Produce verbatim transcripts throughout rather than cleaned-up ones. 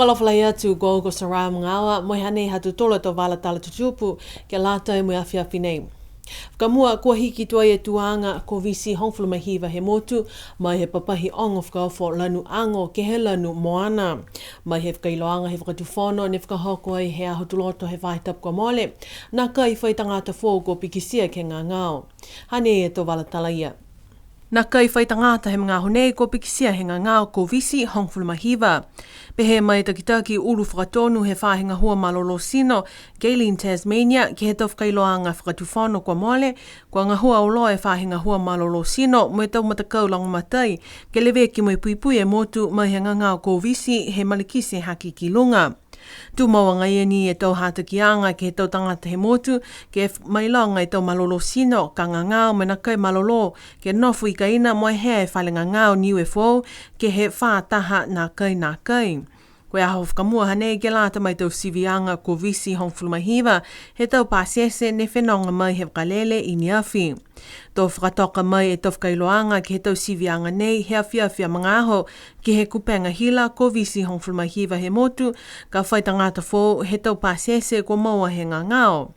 Fakaalofa lahi atu, ko au ko Sarah Magaoa, mo e hanei ha tautolu a tau vala tala tutupu ke lata mo e afiafi nei. Fakamua, kua hiki tuai e tuaga Koviti hogofulu ma hiva he motu, mai he papahi ogo fakaofo lanu ago ke he lanu moana. Mai he fakailoaga he Fakatufono ne fakahoko ai he aho Tuloto he faahi tapu kua mole, nākai fai tagata foou kua pikitia ke he gagao. Hanei e tau vala tala ia. Nākai fai tagata he magaaho nei kua pikitia he gagao Koviti hogofulu ma hiva. Pehē mai e takitaki ulu fakatonu he faahi gahua malolō tino, Gaylene Tasmania, ke he tau fakailoaga Fakatufono kua mole, kua gahua auloa e faahi gahua malolō tino mo e tau matakau lagomatai, ke leveki mo e puipui e motu mai he gagao Koviti he malikiti hake ki luga. Tumau agaia ni e tau hatakiaga ke he tau tagata he motu, ke f-, mailoga e tau malolō tino ka gagao mo e nākai malolō, ke nofo i kaina mo e hea e fale gagao Niue Foou, ke he fā taha nākai nākai. Ko e aho fakamua hanei ke lata mo e tau siviaga Koviti hogofulu ma hiva, he tau pasese ne fenoga mai he vakalele i neafi. To fakatoka mai e tau fakailoaga ke he tau siviaga nei he afiafi a magaaho, ke he kupega hila Koviti hogofulu ma hiva he motu, ka fai tagata foou he tau pasese kua moua he gagao.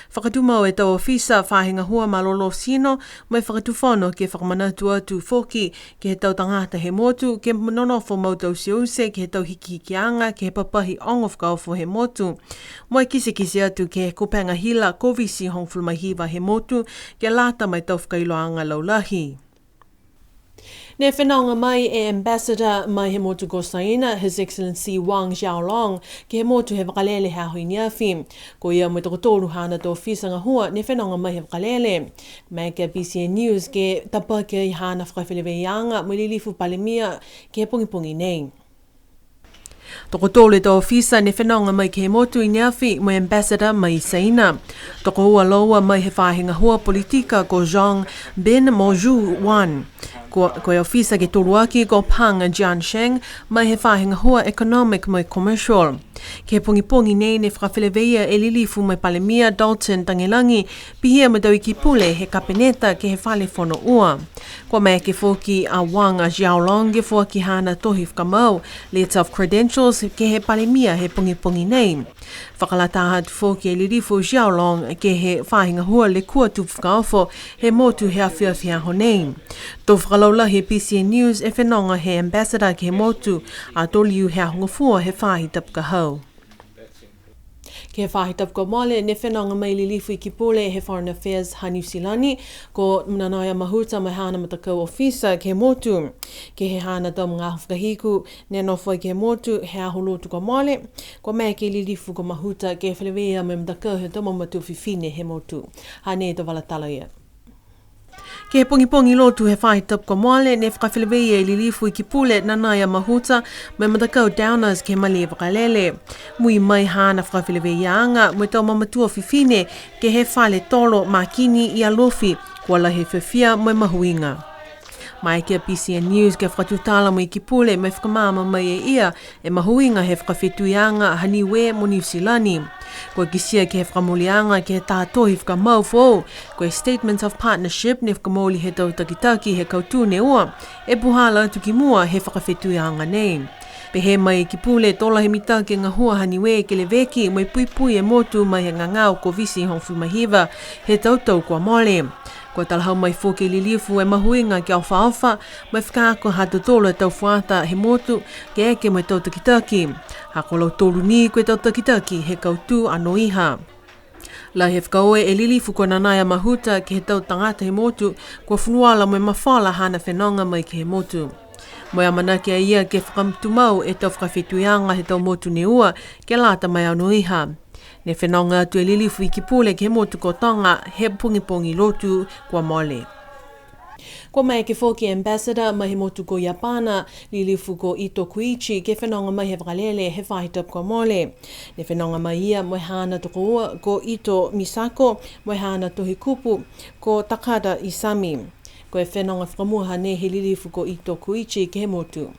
Fakatumau e tau ofisa faahi gahua malolō tino mo e Fakatufono ke fakamanatu atu foki ke he tau tagata he motu, ke nonofo mau tauteute ke he tau hikihikiaga ke he papahi ogo fakaofo he motu. Mo e kitekite atu ke he kupega hila Koviti hogofulu ma hiva he motu, ke lata mo e tau fakailoaga laulahi. Ne fenoga mai e Ambassador mai he motu ko Saina, His Excellency Wang Xiaolong, ke he motu he vakalele he aho i neafi. Ko ia mo e tokotolu haana tau ofisa gahua ne fenoga mai he vakalele. Maeke a BCN News ke tapaki ai haana fakafeleveiaga mo e lilifu Palemia ke he pogipogi nei. Tokotolu e tau ofisa ne fenoga mai ke he motu i neafi mo e Ambassador mai Saina. Tokoua laua mai he faahi gahua politika ko Zhong Bin mo Zhu Wan. Ko, ko e ofisa ke toluaki ko Pang Jiansheng mai he faahi gahua economic mo e commercial. Ke he pogipogi nei ne fakafeleveia e lilifu mo e Palemia Dalton Tagelagi, pihia mo e tau iki pule he kapeneta ke he fale fono ua. Kua maeke foki a Wang Xiaolong ke foaki haana tohi fakamau, letter of credentials, ke he Palemia he pogipogi nei. Fakalataha atu foki e lilifu Xiaolong ke he faahi gahua lekua tupu fakaofo he motu he afiafi aho nei. To fakalaulahi e BCN News e fenoga he Ambassador ke he motu, ato liu he aho Gofua he faahi tapu ka hau. Ke he faahi tapu kua mole, ne fenoga mai e lilifu iki pule he Foreign Affairs ha Niu Silani, ko Nanaia Mahuta mo e haana matakau ofisa ke he motu. Ke he haana tau magaaho fakahiku ne nofo ai ke he motu he aho Lotu kua mole, kua maeke e lilifu ko Mahuta ke feleveia mo e matakau he tau mamatua fifine he motu. Hanei e tau vala tala ia. Ke he pogipogi Lotu he faahi tapu kua mole, ne fakafeleveia e lilifu iki pule Nanaia Mahuta mo e matakau Downers ke he malē vakalele. Mui mai haana fakafeleveiaaga mo e tau mamatua fifine ke he fale tolo makini i Alofi, kua lahi e fiafia mo e mahuiga. Maeke a BCN News ke fakatutala mo e iki pule mo e fakamaama mai e ia e mahuiga he fakafetuiaga ha Niue mo Niu Silani. Kua kitia ke he fakamooliaga ke he taha tohi fakamau foou, ko e Statements of Partnership ne fakamooli he tau takitaki he kautū ne ua, e puhala atu ki mua he fakafetuiaga nei. Pehē mai e iki pule, to lahi mitaki e gahua ha Niue ke leveki mo e puipui e motu mai he gagao Koviti hogofulu ma hiva he tau tau kua mole. Kua talahau mai foki e lilifu e mahuiga ke ofaofa mo e fakaako ha tautolu a tau fuata he motu ke eke mo e tau takitaki. Ha ko lautolu ni ko e tau takitaki he kautū anoiha. Lahi e fakaaue e lilifu ko Nanaia Mahuta ke he tau tagata he motu kua fuluola mo e mafola haana fenoga mai ke he motu. Mo e amanaki a ia ke fakatumau e tau fakafetuiaga he tau motu ne ua ke lata mo e anoiha. Ne fenoga atu e lilifu iki pule ke he motu ko Toga he pogipogi Lotu kua mole. Kua maeke foki e Ambassador mai he motu ko Iapana, lilifu ko Ito Koichi, ke fenoga mai he vakalele he faahi tapu kua mole. Ne fenoga mai ia mo e haana tokoua ko Ito Misako, mo e haana tohikupu ko Takada Isami. Ko e fenoga fakamua hanei he lilifu ko Ito Koichi ke he motu.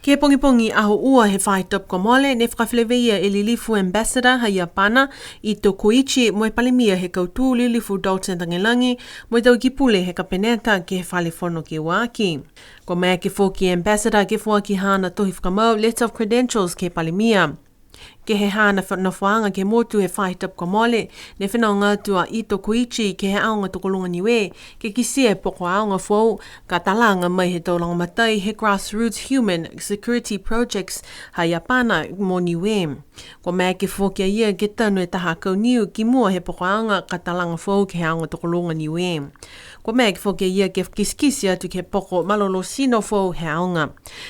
Ke he pogipogi Aho Ua he faahi tapu kua mole, ne fakafeleveia e Lilifu Ambassador ha Iapana, Ito Koichi, mo e Palemia he kautū, Lilifu Dalton Tagelagi, mo e tau Ikipule he Kapeneta ke he Fale Fono ke ua aki. Kua maeke foki e Ambassador ke foaki haana tohi fakamau, Letter of Credentials, ke he Palemia. Ke he haana fa-, nofoaga ke he motu he faahi tapu kua mole, ne fenoga atu a Ito Koichi ke he Aoga Tokoluga Niue, ke kitia e poko aoga foou, ka talaga mai he tau lagomatai he Grassroots Human Security Projects ha Iapana mo Niue. Kua maeke foki a ia ke tanu e taha akau niu ki mua he poko aoga ka talaga foou ke he Aoga Tokoluga Niue. Kua maeke foki a ia ke kitekite atu ke he poko malolō tino foou he aoga.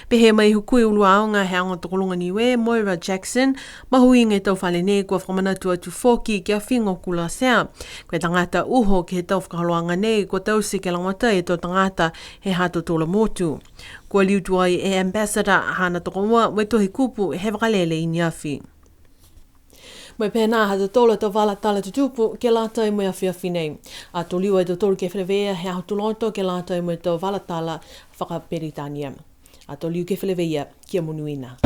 Pehē mai e hukui ulu aoga he Aoga Tokoluga Niue, Moira Jackson, mahuiga e tau fale nei kua fakamanatu atu foki ki a Figo Kulasea. Ko e tagata uho ke he tau fakaholoaga nei, kua taute ke lagomatai e tau tagata he ha tautolu a motu. Kua liu tuai e Ambassador haana tokoua mo e Tohikupu he vakalele i ne afi. Mo e pehē nā ha tautolu a tau vala tala tutupu ke lata mo e afiafi nei. Ato liu a tautolu ke feleveia he aho Tuloto ke lata mo e tau vala tala fakaperitania. Ato liu ke feleveia, kia monuina.